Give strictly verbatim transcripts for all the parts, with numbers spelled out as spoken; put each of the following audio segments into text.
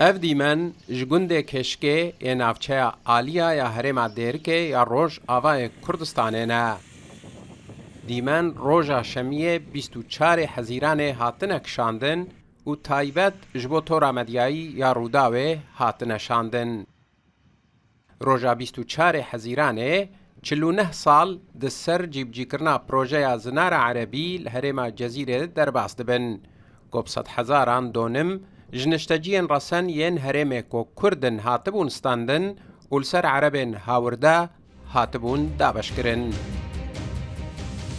Ev dîmen ji gundê Keşkê yê navçeya Aliya ya herêma Dêrikê ya Rojavayê Kurdistanê ne. Dîmen roja Şemiyê bîst û çarê Hezîranê hatine kişandin û taybet ji bo tora medyayî ya Rûdawê hatine şandin. Roja bîst û çarê Hezîranê çil û neh sal di ser cîbicîkirina projeya Zinara Erebî li herêma Cezîrê derbas dibin. Ku bi sedhezaran donim ji nişteciyên resen yên herêmê ku Kurd in hatibûn standin û li ser Erebên hawirde hatibûn dabeşkirin.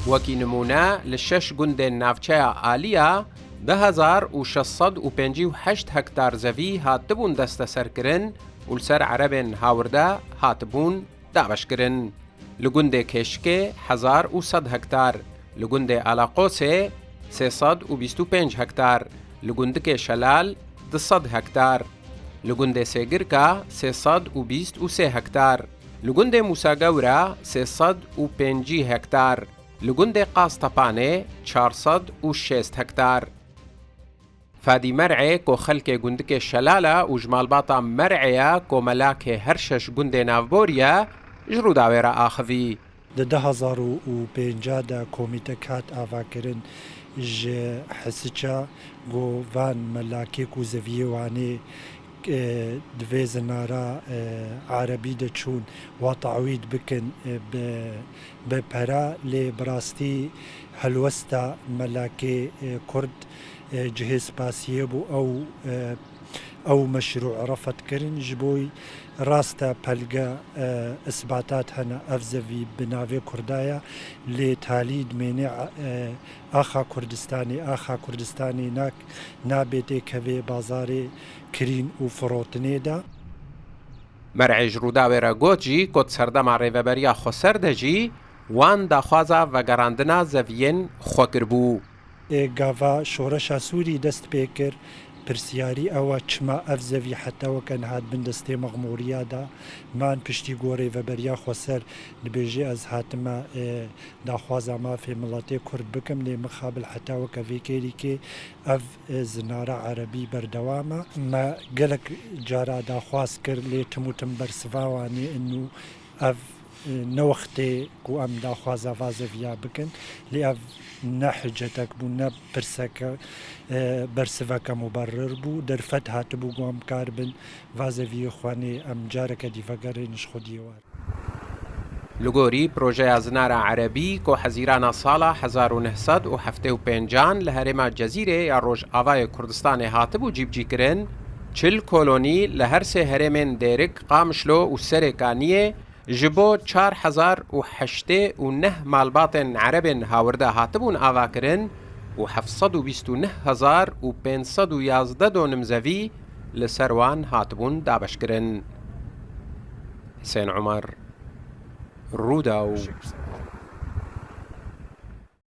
Wekî nimûne, li şeş gundên navçeya Aliya du hezar û şeş sed û pêncî û heşt hektar zevî hatibûn desteserkirin û li ser Erebên hawirde hatibûn dabeşkirin. Li gundê Kêşikê hezar û sed hektar, li gundê Alaqosê sê sed û bîst û pênc hektar, li gundikê Şelal du sed hektar, li gundê Sêgirka sê sed û bîst û sê hektar, li gundê Mûsa Gewra sê sed û pêncî hektar, li gundê Qaz Tepanê çar sed û şêst hektar. Fadî Mer'ê ku xelkê gundikê Şelal e û ji malbata Mer'ê ye ku melakê her şeş gundê navborî ye, ji Rûdawê re axivî. Di du hezar û pênca de komîtek hat avakirin ji Hisiça, ku van melakê ku zeviyê Wanê, e, di vê zinara, e, erebî de çûn, wa tawîd bikin, e, bi, bi pera, lê bi rastî helwesta melakê, e, Kurd, e, cihê spasiyê bû. Ew, e, ew meşrû refet kirin, ji bo rast e pelge, e, isbatat hene, ev zevî bi navê Kurda ye, lê talî dimêne, e, axa Kurdistanê, axa Kurdistanê nak-, nabê têkevê bazarê kirîn û firotinê de. Mer'ê ji Rûdawê re got jî ku di serdema Rêveberiya Xweser de jî wan daxwaza vegerandina zeviyên xwe kiribû. Ê, gava şoreşa Sûrî dest pê kir, pirsiyarî ew e, çima ev zevî heta weke niha di bin destê mexmûriya de man. Piştî ku Rêveberiya Xweser dibêje, ez hatime, e, daxwaza mafê miletê Kurd bikim, lê mixabil heta weke vê kêlîkê ev, e, zinara erebî berdewam e. Me gelek cara daxwaz kir, lê tim û tim bersiva wan ê û ev, e, ne wextê ku em daxwaza va zeviya bikin, lê ev ne hicetek bû, ne pirseke, e, bersiveke muberrir bû. Derfet hatibû ku em karibin va zeviyê xwe nê, em careke dî vegerên ji xwediyê war. Li gorî projeya Zinara Erebî ku Hezîrana sala hezar û neh sed û heftê û pêncan li herêma Cezîrê ya Rojavayê Kurdistanê hatibû cîbicîkirin, çil kolonî li her sê herêmên Dêrik, Qamişlo û Serêkaniyê ji bo çar hezar û heştê û neh malbatên erebên hawirde hatibûn avakirin û heft sed û bîst û neh hezar û pênc sed û yazdeh donim zevî li ser wan hatibûn dabeşkirin. Husên Umer, Rûdaw.